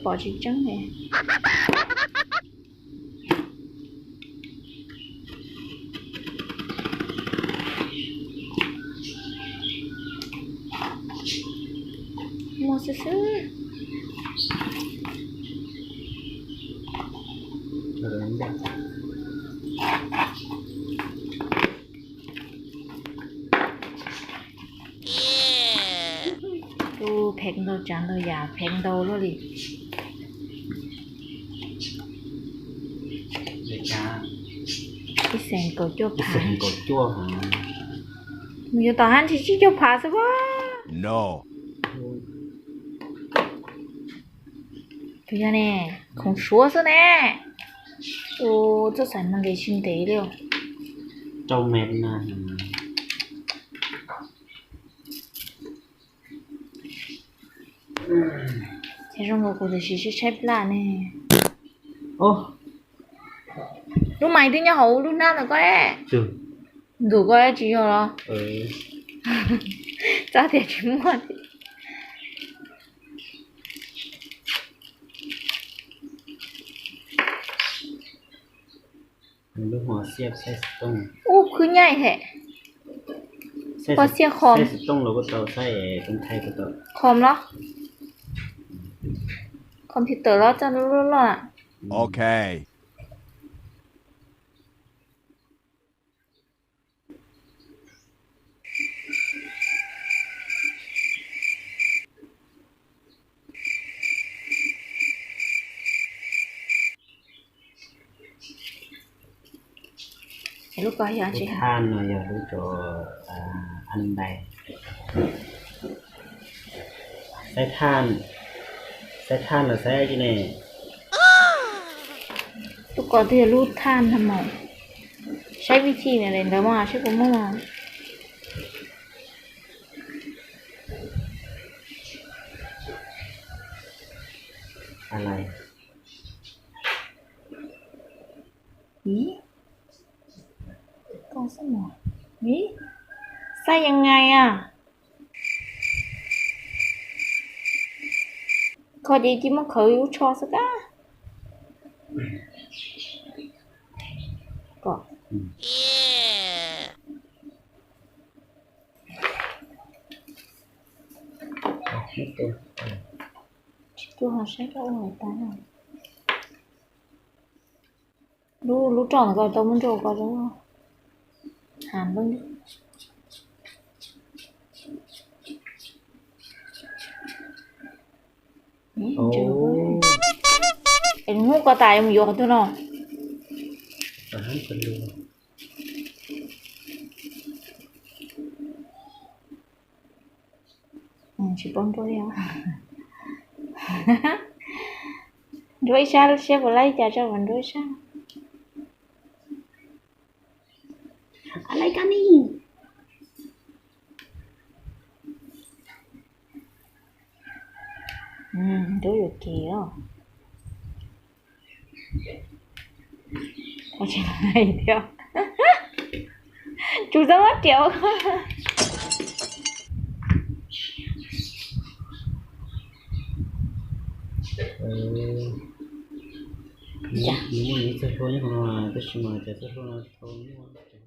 Pom tsis tseeb li. Muaj xwb xwb. Tus phem ntau tsav ntau yam phem ntau luaj li. Ib xees kaum cuaj phav. Mus yuav tom hab ntsis tsib caug phav xwb as. Tus yog ne, khoom suav xwb ne. Tus txoj xaim no nqis tsis ntev li. Rau me na. Ces zoo nkaus kuv tam sim tshaib plab ne. Lub mais twb nyob hauv lub hnab ntawm koj. Nthum koj tsis yog los? Txaj tias tsis muaj. Ub, khwb nyaij hem. Koj xiab khom. Khom los? Computer los txaj loj loj. Lub ko yog tsis, lub thaj no yog lub cov an dais. Saib thaj, saib thaj los saib tsis ne. Lub ko twb yog lub thaj no mas. Saib vij thij ntawd mas saib puas muaj. Iv, koj xwb mas. Iv, xav yas nais as? Kho ces cia muab khaws lub tsho xwb kab. Kom tsis tuaj ho saib koj ua tas. Lub, lub roj ntawd koj tau muab nrauj ko rau. Has npeb. Es hnub ko tas yuav mus yuav qhov twg no? Tsis paub nruab li. Nruab ib sab saib puas laib li cas tso mas nruab ib sab. Laib kab ni. Nruab yuam kev os. Ua tsis hais thiab. Tsum txaj muab riam ua koj. Nws muaj nws ib txoj hlua nyob qhov no tab sis mas cov txoj hlua no tsis tau muaj.